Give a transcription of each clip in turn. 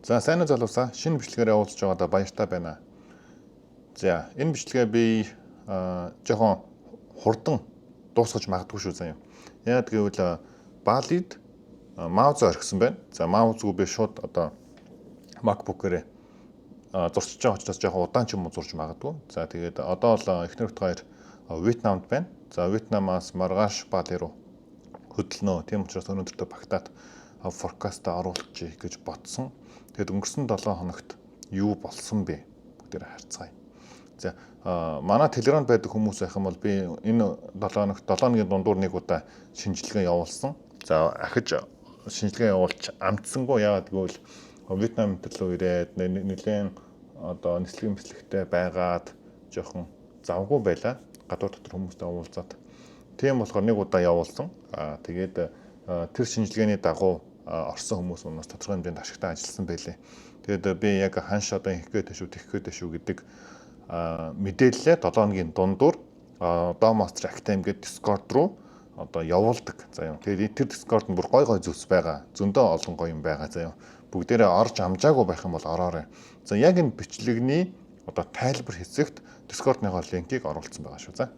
За, сайн уу, залуусаа, шинэ бичлэгээр уулзж байгаадаа баяртай байна. За, энэ бичлэгээ би жоохон хурдан дуусгаж магадгүй шүү заяа. Яг гэвэл Балид mouse орхисон байна. За, mouse-гүй би шууд одоо MacBook-ээр зурчиж байгаа учраас жоохон удаан ч юм уу зурж магадгүй. За, тэгээд одоо л эхнэр бит хоёр Вьетнамд байна. За, Вьетнамаас маргааш Бали руу хөдөлнө. Тийм учраас өнөөдөртөө багтаад forecast-а оруулчих гэж бодсон. Тэгэд өнгөрсөн 7 хоногт юу болсон бэ? Бүгдээрээ харцгаая. За, манай Telegram байдаг хүмүүс байх юм бол би энэ 7 хоногт 7 хоногийн дундуур нэг удаа шинжилгээ явуулсан. За, ахиж шинжилгээ явуулж амтсангүй. Яагаад гэвэл Вьетнам руу ирээд нэлээд одоо нислэг мэслэгтэй байгаад жоохон завгүй байлаа. Гадуур дотор хүмүүстэй уулзаад. Тийм болохоор нэг удаа явуулсан. Аа, тэгээд тэр шинжилгээний дагуу орсон хүмүүс өнөөс тодорхой хэмжээнд ашигтай ажилласан байлээ. Тэгээд би яг ханш одоо ингэх гээд шүү, тэгэх гээд шүү гэдэг мэдээллээ 7 хоногийн дундуур Domaster Academy гэдэг Discord руу одоо явуулдаг. За юм. Тэгээд тэр Discord нь бүр гой гой зүйлс байгаа. Зөндөө олон гоё юм байгаа. За юм. Бүгдээрээ орж амжаагүй байх юм бол ороорой. За, яг энэ бичлэгний одоо тайлбар хэсэгт Discord-ныхоо линкийг оруулсан байгаа шүү. За.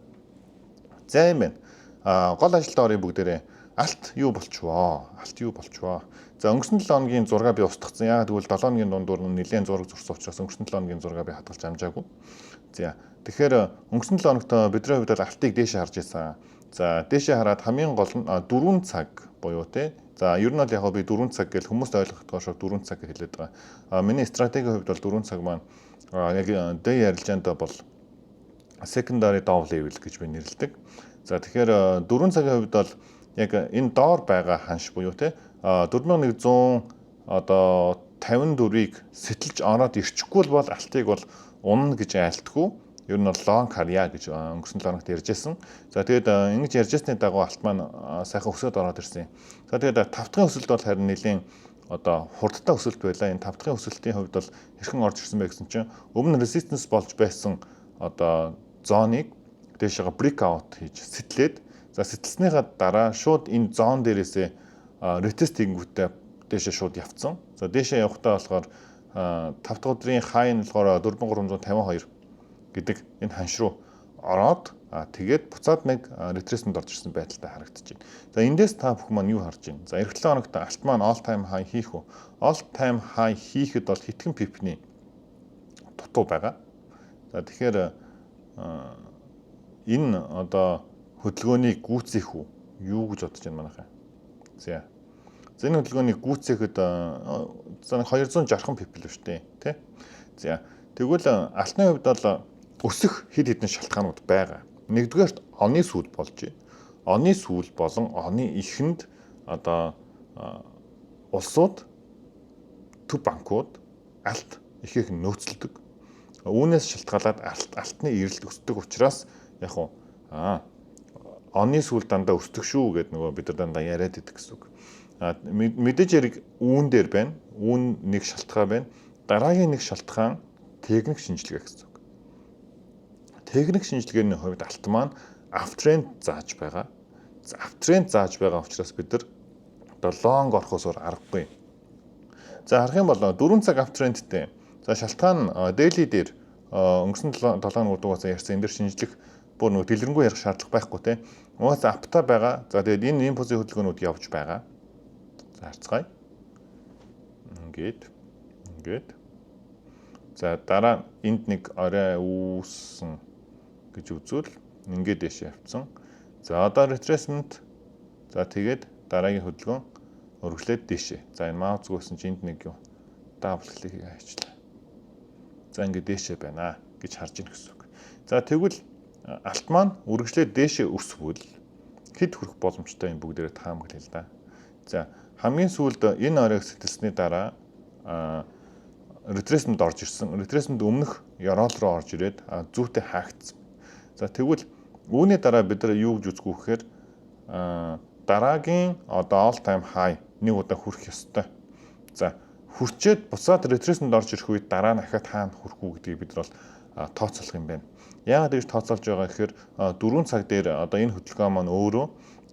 За, юм байна. А гол ажилд оръё бүгдээрээ. Алт юу болчихвоо? Алт юу болчихвоо? За, өнгөрсөн 7 хоногийн зураг би устгацсан. Яагаад гэвэл 7 хоногийн дундуур нь нэлээд зураг зурсан учраас өнгөрсөн 7 хоногийн зураг би хадгалж амжаагүй. За, тэгэхээр өнгөрсөн 7 хоногт бидний хувьд бол алтыг дээшээ харж ирсэн. За, дээшээ хараад хамгийн гол нь 4 цаг буюу те. За, ер нь бол яг би 4 цаг гэж хүмүүст ойлгохдгоо шиг 4 цаг гэж хэлээд байгаа. А миний стратегийн хувьд бол 4 цаг маань яг day арилжаанд бол secondary down level гэж би нэрлэдэг. За, тэгэхээр 4 цагийн хувьд бол яг энэ доор байгаа ханш буюу те 4100 одоо 54-ийг сэтэлж ороод ирчихгүй бол алтыг бол унана гэж айлтгүй. Ер нь бол long харъя гэж өнгөрсөн 7 хоногт ярьжсэн. За, тэгээд ингэж ярьжсны дагуу алт маань сайхан өсөөд ороод ирсэн. За, тэгээд тав дахын өсөлт бол харин нэлийн одоо хурдтай өсөлт байлаа. Энэ тав дахын өсөлтийн хувьд бол хэрхэн орж ирсэн бэ гэсэн чинь өмнө resistance болж байсан одоо zone-ыг дээшээ break out хийж сэтлээд, за, сэтэлснийхаа дараа шууд энэ zone дээрээсээ retest хийнгүүтээ дээшээ шууд явцсан. За, дээшээ явахдаа болохоор 5 дахь өдрийн хай нь болохоор 4352 гэдэг энэ ханш руу ороод, тэгээд буцаад нэг retracement орж ирсэн байдалтай харагдаж байна. За, эндээс та бүхэн маань юу харж байна? За, эх 7 хоногт алт маань all time high хийх үү? All time high хийхэд бол хэдхэн pip-ний дутуу байгаа. За, тэгэхээр энэ одоо хөдөлгөөнийг гүйцээх үү? Юу гэж бодож байна манайхаа? За. За, энэ хөдөлгөөнийг гүйцээхэд за 260 pip л шүү дээ, тий? За, тэгвэл алтны хувьд бол өсөх хэд хэдэн шалтгаанууд байгаа. Нэгдүгээрт оны сүүл болж байна. Оны сүүл болон оны эхэнд одоо улсууд, төв банкуд алт их их нөөцлөдөг. Үүнээс шалтгаалаад алтны эрэлт өсдөг учраас яг уу оны сүүл дандаа өсдөг шүү гэд нөгөө бид нар дандаа яриад идэх гэсэн үг. А мэдээж хэрэг үүн дээр байна. Үүн нэг шалтгаан байна. Дараагийн нэг шалтгаан техник шинжилгээ гэсэн үг. Техник шинжилгээний хувьд алт маань uptrend зааж байгаа. Uptrend зааж байгаа учраас бид нар одоо long орохоос өөр аргагүй. За, харах юм бол 4 цаг uptrend-тэй. За, шалтгаан daily дээр өнгөрсөн 7 хоног угаасаа ярьсан, энэ дэр шинжлэх бүр нөгөө дэлгэрэнгүй ярих шаардлага байхгүй те. Угаасаа up-тай байгаа. За, тэгээд энэ импульсийн хөдөлгөөнүүд явж байгаа. За, харцгаая. Ингээд ингээд. За, дараа энд нэг орой үүссэн гэж үзвэл ингээд дэше явцсан. За, одоо retracement, за, тэгээд дараагийн хөдөлгөөн өргөжлөөд дээшээ. За, энэ mouse гүйсэн чи энд нэг юм double click хийчлээ. За, ингээд дээшээ байна гэж харж ийн гэсэн үг. За, тэгвэл алт маань үргэлжлээд дээшээ өсвөл хэд хүрэх боломжтой юм бүгдээрээ таамаглая л да. За, хамгийн сүүлд энэ оройг сэтэлсний дараа retracement орж ирсэн. Retracement өмнөх ёроол руу орж ирээд зүйтэй хаагдсан. За, тэгвэл үүний дараа бид нар юу гэж үзэх вэ гэхээр дараагийн одоо all time high нэг удаа хүрэх ёстой. За, хүрчээд буцаад retracement орж ирэх үед дараа нь ахиад хаана хүрэх үү гэдгийг бид нар бол тооцоолох юм байна. Яагаад ингэж тооцоолж байгаа гэхээр 4 цаг дээр одоо энэ хөдөлгөөн маань өөрөө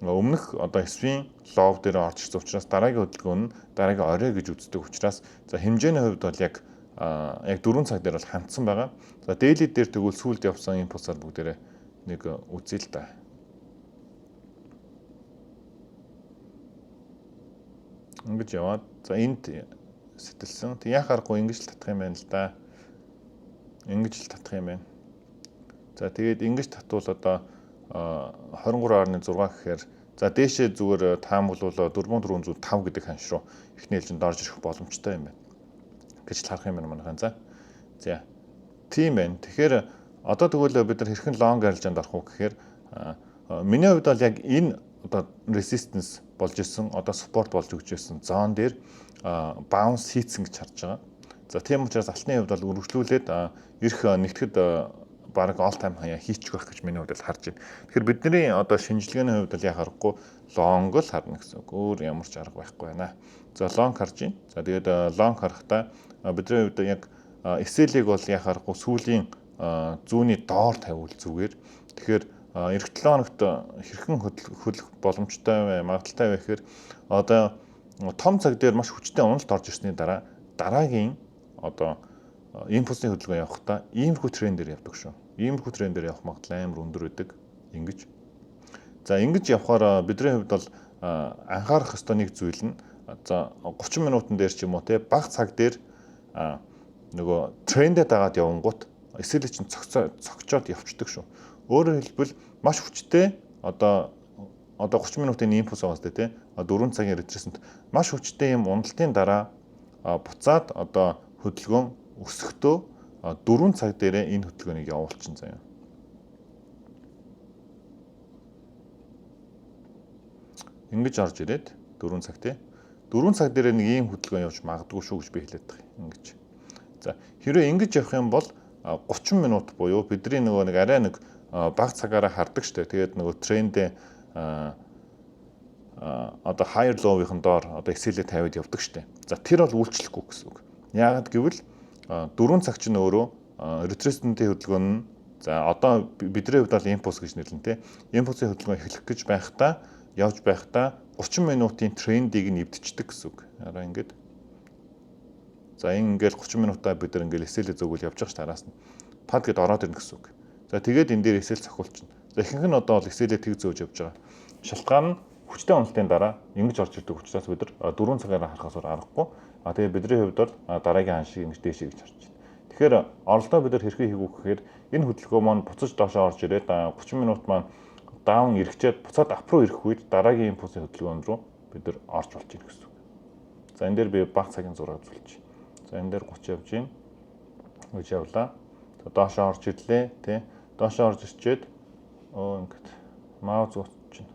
Өмнөх одоо swing low дээр орж ирсэн учраас дараагийн хөдөлгөөн нь дараагийн орой гэж үздэг учраас, за, хэмжээний хувьд бол яг 4 цаг дээр бол хандсан байгаа. За, daily дээр тэгвэл сүүлд явсан импульсаар бүгдээрээ нэг үзье л да. Ингэж яваад, за, энд сэтэлсэн. Тэг яах аргагүй, ингэж л татах юм байна л да. Ингэж л татах юм байна. За, тэгээд ингэж татвал одоо 23.6 гэхээр, за, дээшээ зүгээр таамаглуул 4405 гэдэг ханш руу эхний ээлжинд орж ирэх боломжтой юм байна гэж л харах юм байна манайхан. За. За. Тийм байна. Тэгэхээр одоо тэгвэл бид нар хэрхэн long арилжаанд орох уу гэхээр, миний хувьд бол яг энэ одоо resistance болж исэн, одоо support болж өгч исэн zone дээр bounce хийцэн гэж харж байгаа. За, тийм учраас алтны хувьд бол үргэлжлүүлээд ирэх нэгтгэд бараг all time high хийчих байх гэж миний хувьд бол харж байна. Тэгэхээр бидний одоо шинжилгээний хувьд бол яах аргагүй, long л харна гэсэн үг. Өөр ямар ч арга байхгүй байна. За, long харж байна. За, тэгээд long харахтаа бидний хувьд яг SL-ийг бол яах аргагүй, сүүлийн зүүнний доор тавиул зүгээр. Тэгэхээр ирэх 7 хоногт хэрхэн хөдлөх боломжтой вэ, магадлалтай вэ гэхээр, одоо том цаг дээр маш хүчтэй уналт орж ирсний дараа дараагийн одоо импульсны хөдөлгөөн явахдаа иймэрхүү трендээр явдаг шүү. Иймэрхүү трендээр явах магадлал амар өндөр байдаг. Ингэж. За, ингэж явхаар бидний хувьд бол анхаарах ёстой нэг зүйл нь, за, 30 минутан дээр ч юм уу те, бага цаг дээр нөгөө трендээ дагаад явангууд SL чинь цогцоод явцдаг шүү. Өөрөөр хэлбэл, маш хүчтэй одоо 30 минутын импульс байгаа сте те, 4 цагийн retracement маш хүчтэй юм уналтын дараа буцаад одоо хөдөлгөөн өсөхдөө 4 цаг дээрээ энэ хөдөлгөөнийг явуулчин заяа. Ингэж орж ирээд 4 цаг тий. 4 цаг дээрээ нэг ийм хөдөлгөөн явж магадгүй шүү гэж би хэлээд байгаа юм. Ингэж. За, хэрвээ ингэж явах юм бол 30 минут буюу бидний нөгөө нэг арай нэг бага цагаараа хардаг штэ. Тэгээд нөгөө трендээ одоо higher low-ийн доор одоо SL-ээ тавиад явдаг штэ. За, тэр бол үйлчлэхгүй гэсэн үг. Яагаад гэвэл 4 цаг чинь өөрөө retracement-ийн хөдөлгөөн нь, за, одоо бидний хувьд бол импульс гэж нэрлэнэ те. Импульсын хөдөлгөөн эхлэх гэж байхдаа, явж байхдаа 30 минутын трендийг нь эвдчихдэг гэсэн үг. Араа ингээд. За, энэ ингээл 30 минутаа бид нар ингээл SL-ээ зөөгөл явж байгаа ш, тараас нь. Пад гэд ороод ирнэ гэсэн үг. За, тэгээд энэ дээр SL цохиулчихна. За, ихэнх нь одоо бол SL-ээ тэг зөөж явж байгаа. Шалтгаан нь хүчтэй уналтын дараа ингэж орж ирдэг учраас бид нар 4 цагаараа харахаас өөр аргагүй. А тэгээ бидний хувьд бол дараагийн ханшийг ингэж дээшээ гэж харж байна. Тэгэхээр оролдоо бид нар хэрхэн хийх үү гэхээр, энэ хөдөлгөөн маань буцаж доошоо орж ирээд 30 минут маань down эргэчээд буцаад up руу ирэх үед дараагийн импульсийн хөдөлгөөн рүү бид нар орж болж ирнэ гэсэн үг. За, энэ дээр би бага цагийн зураг үзүүлчих. За, энэ дээр 30 явж байна. Гэж явлаа. За, доошоо орж ирлээ тий. Доошоо орж ирчээд өө ингээд mouse чинь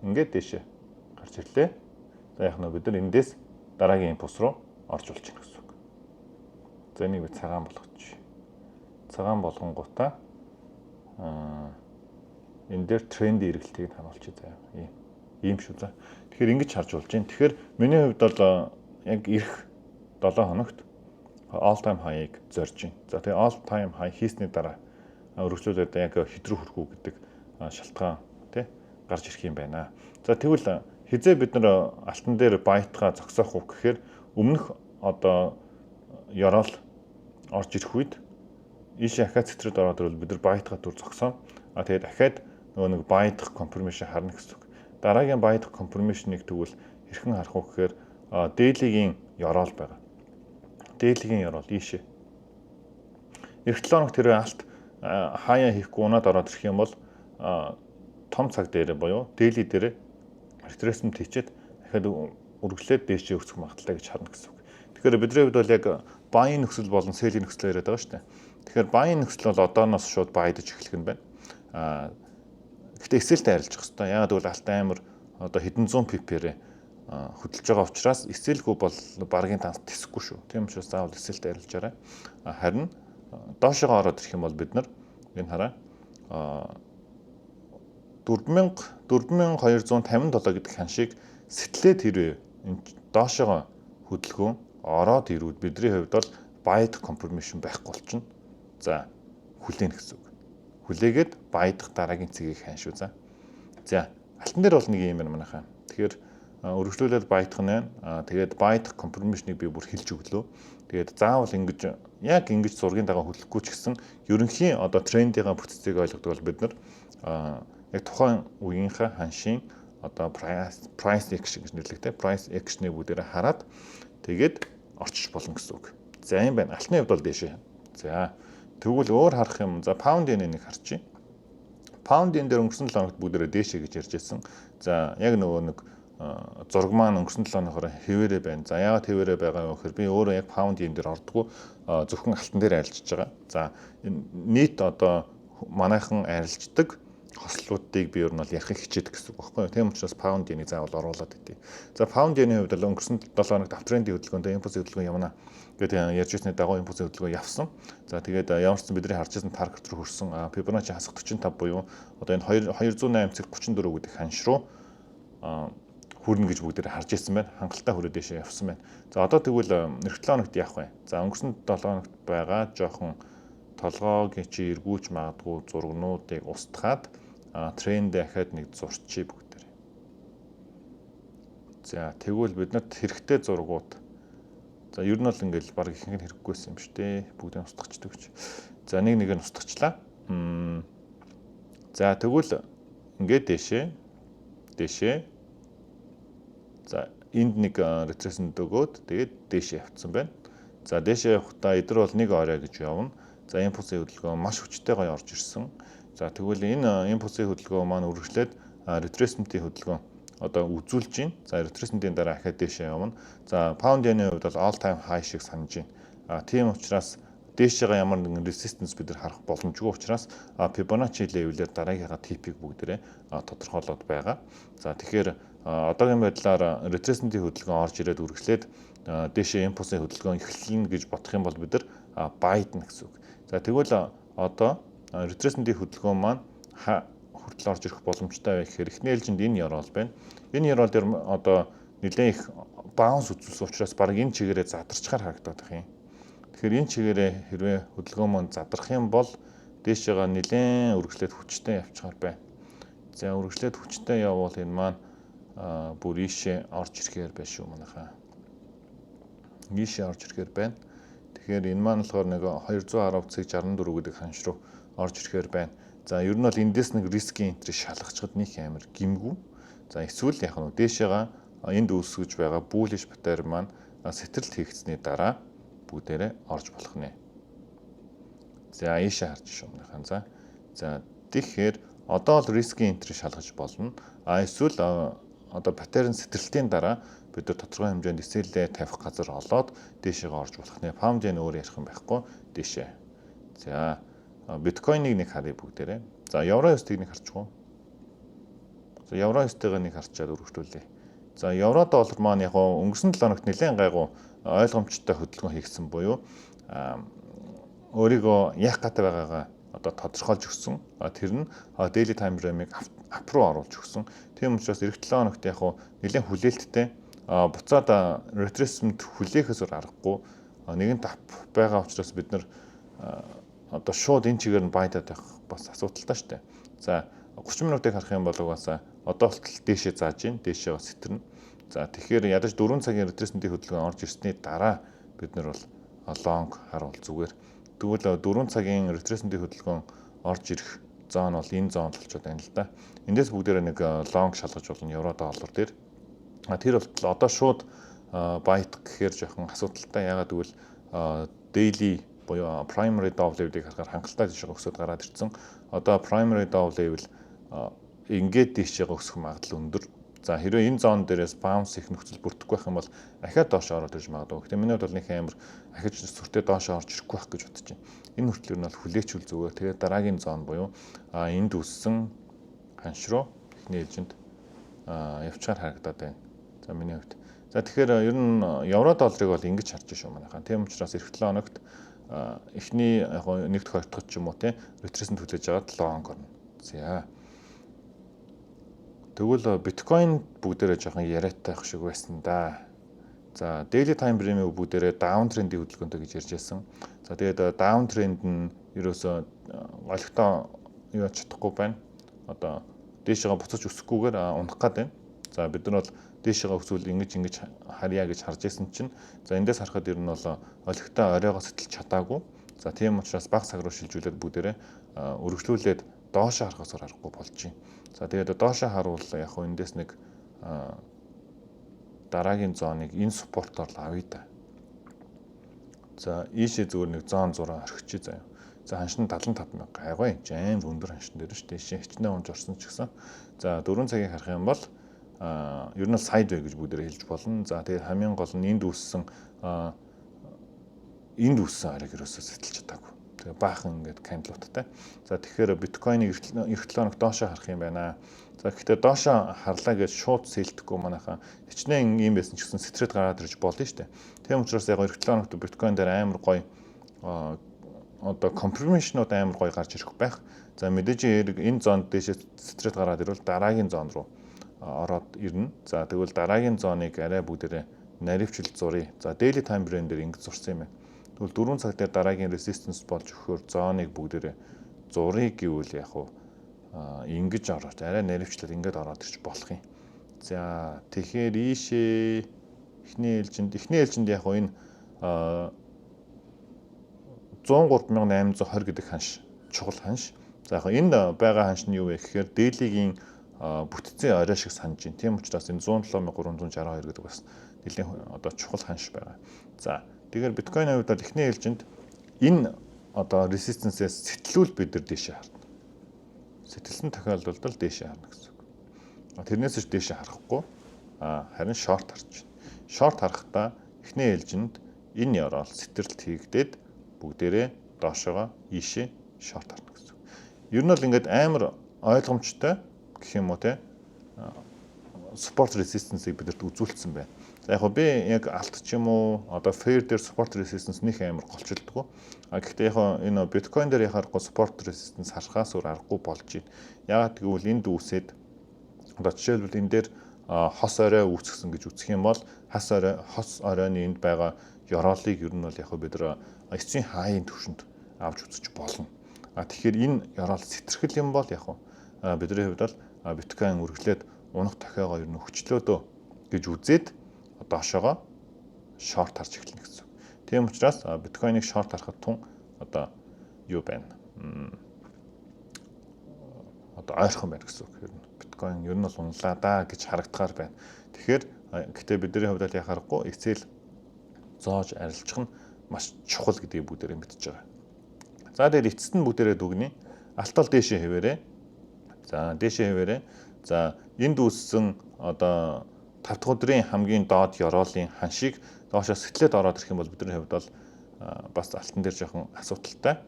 ингээд дээшээ гарч ирлээ. За, яг нь бид нар эндээс дараагийн импульс руу орж болж байна гэсэн үг. За, энийг би цагаан болгочих. Цагаан болгонгуудаа энэ дээр трендийн эргэлтийг харуулчих заяа. Ийм шүү за. Тэгэхээр ингэж харж болж байна. Тэгэхээр миний хувьд бол яг ирэх 7 хоногт all time high-ыг зорж байна. За, тэгээ all time high хийсний дараа өргөжлүүлээд яг хэд рүү хүрэх үү гэдэг шалтгаан тий гарч ирэх юм байна. За, тэгвэл хэзээ бид нар алтан дээр buy-дгаа зогсоох уу гэхээр, өмнөх одоо ёроол орж ирэх үед ийшээ ахиад сэтрээд ороод ирвэл бид нар buy-дгаа түр зогсоо. А тэгээд дахиад нөгөө нэг buy-дах confirmation харна гэсэн үг. Дараагийн buy-дах confirmation-ыг тэгвэл хэрхэн харах вэ гэхээр, daily-гийн ёроол байгаа. Daily-гийн ёроол ийшээ. Ирэх 7 хоног тэр алт хаяа хийхгүй унаад ороод ирэх юм бол том цаг дээр буюу daily дээр retracement хийчихэд дахиад үргэлжлээд дээшээ өсөх магадлалтай гэж харна гэсэн үг. Тэгэхээр бидний хувьд бол яг buying нөхцөл болон sell-ийн нөхцөл яриад байгаа шүү дээ. Тэгэхээр buying нөхцөл бол одооноос шууд buy-даж эхлэх нь байна. Гэхдээ SL-тэй арилжах хэрэгтэй. Яагаад гэвэл алт амар одоо хэдэн зуун pip-ээр хөдөлж байгаа учраас SL-гүй бол баргийн данс тэсэхгүй шүү. Тийм учраас заавал SL-тэй арилжаарай. Харин доошогоо ороод ирэх юм бол бид нар энэ хараа, 4000 4257 гэдэг ханшийг сэтлээд хэрвээ энэ доошогоо хөдөлгөөн ороод ирвэл бидний хувьд бол buy confirmation байхгүй болчихно. За, хүлээнэ гэсэн үг. Хүлээгээд buy-дах дараагийн цэгийг хань шүү за. За. Алтан дээр бол нэг юм байна, манайхаа. Тэгэхээр өргөжлүүлээд buy дах нь байна. Тэгээд buy дах confirmation-ыг би бүр хэлж өглөө. Тэгээд заавал ингэж яг ингэж зургийн дагуу хөдлөхгүй ч гэсэн ерөнхийн одоо трендийн бүтцийг ойлгодог бол бид нар яг тухайн үеийнхээ ханшийн одоо price action гэж нэрлэдэг, price action-ыг бүгдээрээ хараад тэгээд орчиж болно гэсэн үг. За, юм байна. Алтны хувьд бол дээшээ. За, тэгвэл өөр харах юм. За, pound yen-ийг харчих. Pound yen дээр өнгөрсөн 7 хоногт бүгдээрээ дээшээ гэж ярьж байсан. За, яг нөгөө нэг зураг маань өнгөрсөн 7 хоногоор хэвээрээ байна. За, яагаад хэвээрээ байгаа вэ гэхээр би өөрөө яг pound yen дээр ордгоо, зөвхөн алтан дээр арилжиж байгаа. За, нийт одоо манайхан арилждаг хослуудыг би ер нь бол ярихыг хичээдэг гэсэн үг байхгүй юу. Тийм учраас pound yen-ийг заавал оруулаад идэв. За, pound yen-ийн хувьд бол өнгөрсөн 7 хоногт uptrend ийн хөдөлгөөнтэй импульс хөдөлгөөн явна гэдэг ярьж ирсний дагуу импульс хөдөлгөөн явсан. За, тэгээд ямар ч сан бидний харж байсан target руу хөрсөн, Fibonacci хасах 45 буюу одоо энэ 208.34 гэдэг ханш руу хүрнэ гэж бүгдээр харж ирсэн байна. Хангалттай хүрээ дэшээ явсан байна. За, одоо тэгвэл ирэх 7 хоногт яах вэ? За, өнгөрсөн 7 хоногт байгаа жоохон толгойг чи эргүүлж магадгүй зургнуудыг устгаад тренд дахиад нэг зурчий бүгдээр. За, тэгвэл бид нарт хэрэгтэй зургууд, за, ер нь бол ингээл баг ихэнх нь хэрэггүйсэн юм шүү дээ. Бүгдийг устгачдаг гэж. За, нэг нэг нь устгачлаа. За, тэгвэл ингээд дэшээ дэшээ, за, энд нэг retracement өгөөд тэгээд дээшээ явцсан байна. За, дээшээ явахдаа эдгээр бол нэг орой гэж явна. За, импульсийн хөдөлгөөн маш хүчтэй гоё орж ирсэн. За, тэгвэл энэ импульсийн хөдөлгөөн маань үргэлжлээд retracement-ийн хөдөлгөөн одоо үзүүлж байна. За, retracement-ийн дараа ахиад дээшээ явна. За, pound yen-ийн хувьд бол all time high шиг санаж байна. Тийм учраас дээшээгээ ямар нэгэн resistance бид нар харах боломжгүй учраас Fibonacci level-ээр дараагийнхаа TP-г бүгдээрээ тодорхойлоод байгаа. За, тэгэхээр одоогийн байдлаар retracement-ийн хөдөлгөөн орж ирээд үргэлжлээд дээшээ импульсийн хөдөлгөөн эхэлнэ гэж бодох юм бол бид нар buy дна гэсэн үг. За, тэгвэл одоо retracement-ийн хөдөлгөөн маань хүртэл орж ирэх боломжтой байх гэхээр эхний ээлжинд энэ ёроол байна. Энэ ёроол дээр одоо нэлээд их bounce үзүүлсэн учраас баг энэ чигээрээ задарчхаар харагдаад байх юм. Тэгэхээр энэ чигээрээ хэрвээ хөдөлгөөн маань задрах юм бол дээшээгээ нэлээд үргэлжлээд хүчтэй явчихаар байна. За, үргэлжлээд хүчтэй явбал энэ маань бүр ийшээ орж ирэхээр байна шүү, манайхаа. Ийшээ орж ирэхээр байна. Тэгэхээр энэ маань болохоор нэг 210.64 гэдэг ханш руу орж ирэхээр байна. За, ер нь бол эндээс нэг risk entry шалгachад нэг амар гимгүү. За, эсвэл яг нь дээшээгээ энд үүсгэж байгаа bullish pattern маань сэтрэлт хийгдсэний дараа бүгдээрээ орж болох нэ. За, ийшээ харж шүү, манайхан. За. За, тэгэхээр одоо л risk entry шалгаж болно. А эсвэл одоо pattern сэтрэлтийн дараа бид нар тодорхой хэмжээнд SL-ээ тавих газар олоод дээшээгээ орж болох нэ. Pound yen өөр ярих юм байхгүй, дээшээ. За, биткойныг нэг харъя бүгдээрээ. За, евро USD-г нэг харчих уу. За, евро USD-г нэг харчаад өргөжлүүлье. За, евро доллар маань яг өнгөрсөн 7 хоногт нэлээд гайгүй ойлгомжтой хөдөлгөөн хийгдсэн буюу өөрийгөө яах гэдэг байгаагаа одоо тодорхойлж өгсөн. Тэр нь daily time frame-ыг up руу оруулж өгсөн. Тийм учраас ирэх 7 хоногт яг нэлээд хүлээлттэй, буцаад retracement хүлээхээс өөр аргагүй. Нэгэнт up байгаа учраас бид нар одоо шууд энэ чигээр нь buy даад байх бас асуудалтай шүү дээ. За, 30 минутыг харах юм бол угаасаа одоо болтол дээшээ зааж гин, дээшээ бас сэтэрнэ. За, тэгэхээр ядаж 4 цагийн retracement-ийн хөдөлгөөн орж ирсний дараа бид нар бол long харуул зүгээр. Тэгвэл 4 цагийн retracement-ийн хөдөлгөөн орж ирэх zone бол энэ zone болчиход байна л да. Эндээс бүгдээрээ нэг long шалгаж болно евро доллар дээр. А тэр болтол одоо шууд buy дах гэхээр жоохон асуудалтай. Ягаад гэвэл daily буюу primary down level-ийг харахаар хангалттай тийшээ өсөд гараад ирсэн. Одоо primary down level ингээд тийшээ өсөх магадлал өндөр. За, хэрвээ энэ zone дээрээс bounce их нөхцөл бүрдэхгүй байх юм бол ахиад доош ороод ирж магадгүй. Гэтэ миний хувьд бол нэг амар ахиж сүртэй доош орж ирэхгүй байх гэж бодож байна. Энэ хүртэл ер нь бол хүлээчүүл зүгээр. Тэгээд дараагийн zone буюу энд үүссэн ханш руу эхний ээлжинд явчаар харагдаад байна. За, миний хувьд. За, тэгэхээр ер нь евро долларыг бол ингэж харж шүү, манайхаа. Тийм учраас ирэх 7 хоногт эхний яг нэг дэх хоёр дахь ч юм уу, те, retracement хүлээж аваад long орно. За. Тэгвэл биткойн бүгдээрээ жоохон яриатай байх шиг байсан да. За, daily time frame-ийг бүгдээрээ down trend-ийн хөдөлгөөнтэй гэж ярьж байсан. За, тэгээд down trend нь ерөөсөө олигтой юу чадахгүй байна. Одоо Дээшээгээ буцаж өсөхгүйгээр унах гад байна. За, бид нар бол дээшээгээ өсвөл ингэж ингэж харьяа гэж харж исэн чинь, за, эндээс харахад ер нь бол олигтой оройгоо сэтэлж чадаагүй. За, тийм учраас бага цаг руу шилжүүлээд бүгдээрээ өргөжлүүлээд доошоо харахаас аргагүй болж байна. За, тэгээд доошоо харуул яг хөө эндээс нэг дараагийн zone ыг энэ support оор л авъя да. За, ийшээ зүгээр нэг zone зураа орхичих заяа. За, ханшин 75 мянга гайгүй жайм өндөр ханшин дээр шүү дээ. Ийшээ хичнээн унж орсон ч гэсэн. За, 4 цагийг харах юм бол ер нь sideway гэж бүгдээрээ хэлж болно. За, тэгээд хамгийн гол нь энд үүссэн оройг ерөөсөө сэтэлж чадаагүй. Тэгээ баахан ингээд candle уудтай. За, тэгэхээр биткойныг ирэх 7 хоног доошоо харах юм байна. За, гэхдээ доошоо харлаа гэж шууд sell дэхгүй манайхаа, хичнээн юм байсан ч гэсэн сэтрээд гараад ирж болно шүү дээ. Тийм учраас яг ирэх 7 хоногт биткойн дээр амар гоё одоо confirmation ууд амар гоё гарч ирэх байх. За, мэдээж хэрэг энэ zone д дээшээ сэтрээд гараад ирвэл дараагийн zone руу ороод ирнэ. За, тэгвэл дараагийн zone ыг арай бүгдээрээ наривчил зуръя. За, daily time frame дээр ингэж зурсан юм байна. Тэгвэл 4 цаг дээр дараагийн resistance болж өгөхөөр zone ыг бүгдээрээ зуръя гэвэл яг уу ингэж ороод арай наривчлаад ингэж ороод ирч болох юм. За, тэгэхээр ийшээ эхний ээлжинд яг уу энэ 103,820 гэдэг ханш чухал ханш. За, яг энд байгаа ханш нь юу вэ гэхээр daily гийн бүтцийн орой шиг санаж байна. Тийм учраас энэ 107,362 гэдэг бас нэлийн одоо чухал ханш байгаа. За, тэгэхээр биткойны хувьд бол эхний ээлжинд энэ одоо resistance-ээс сэтлүүл бид нар дээшээ харна. Сэтэлсэн тохиолдолд л дээшээ харна гэсэн үг. Тэрнээс ч дээшээ харахгүй харин short харж байна. Short харахдаа эхний ээлжинд энэ ёроол сэтрэлт хийгдээд бүгдээрээ доошоогоо ийшээ short харна гэсэн үг. Ер нь бол ингээд амар ойлгомжтой гэх юм уу, те, support resistance-ыг бидэрт үзүүлсэн байна. За, яг би яг алт ч юм уу одоо pair дээр support resistance нэх амар голчилдгоо. А гэхдээ яг энэ биткойн дээр яхаарахгүй support resistance харахаас өөр аргагүй болж байна. Яагаад гэвэл энд үүсээд одоо жишээлбэл энэ дээр хос орой үүсгэсэн гэж үзэх юм бол хас орой, хос оройны энд байгаа ёроолыг ер нь бол яг бид нар эцсийн high ын түвшинд авч үзэж болно. А тэгэхээр энэ ёроол сэтэрхэл юм бол яг бидний хувьд бол биткойн үргэлжлээд унах тохиогоо ер нь өгчлөөдөө гэж үзээд доошоогоо short харж эхэлнэ гэсэн. Тийм учраас биткойныг short харахад тун одоо юу байна? Одоо ойрхон байна гэсэн үг. Ер нь биткойн ер нь бол унлаа да гэж харагдахаар байна. Тэгэхээр гэхдээ бидний хувьд бол яхаарахгүй эцээл зоож арилжих нь маш чухал гэдгийг бүгдээрээ мэдж байгаа. За, тэгээд эцэст нь бүгдээрээ дүгнэе. Алтал дээшээ хэвээрээ. За, дээшээ хэвээрээ. За, энд үүссэн одоо 5 дахь өдрийн хамгийн доод ёроолын ханшийг доошоо сэтлээд ороод ирэх юм бол бидний хувьд бол бас алтан дээр жоохон асуудалтай.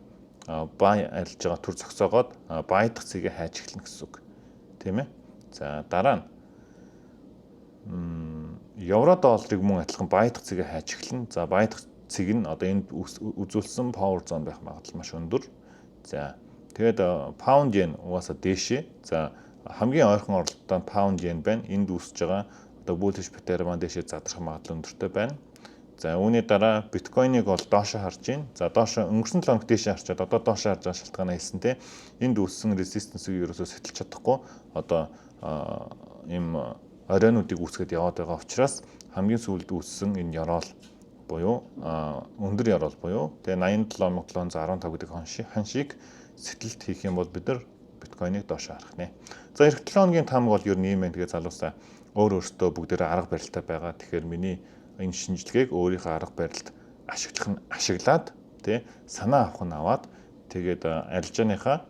Buy арилж байгаа төр зогсоогоод buy дах цэгээ хайж эхэлнэ гэсэн үг. Тийм ээ. За, дараа нь евро долларыг мөн адилхан buy дах цэгээ хайж эхэлнэ. За, buy дах цэг нь одоо энд үзүүлсэн power zone байх магадлал маш өндөр. За, тэгээд pound yen угаасаа дээшээ. За, хамгийн ойрхон оролттой pound yen байна. Энд үүсэж байгаа одоо bullish pattern маань дээшээ задрах магадлал өндөртэй байна. За, үүний дараа биткойныг бол доошо харж байна. За, доошо өнгөрсөн 7 хоног дээшээ харчаад одоо доошо харж байгаа шалтгаанаа хэлсэн те. Энд үүссэн resistance-ийг ерөөсөө сэтэлж чадахгүй одоо ийм оройнуудыг үүсгээд яваад байгаа учраас хамгийн сүүлд үүссэн энэ ёроол буюу өндөр ёроол буюу тэгээ 87,715 гэдэг ханшийг сэтэлт хийх юм бол бид нар биткойныг доошо харах нэ. За, ирэх 7 хоногийн таамаг бол ер нь ийм байна. Тэгээ залуусаа, өөр өөртөө бүгдээрээ арга барилтай байгаа. Тэгэхээр миний энэ шинжилгээг өөрийнхөө арга барилд ашиглах нь ашиглаад, тий, санаа авах нь аваад, тэгээд арилжааныхаа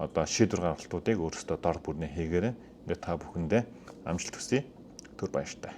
одоо шийдвэр гаргалтуудыг өөрсдөө дор бүрнээ хийгээрэй. Ингээд та бүхэндээ амжилт хүсье. Түр баяртай.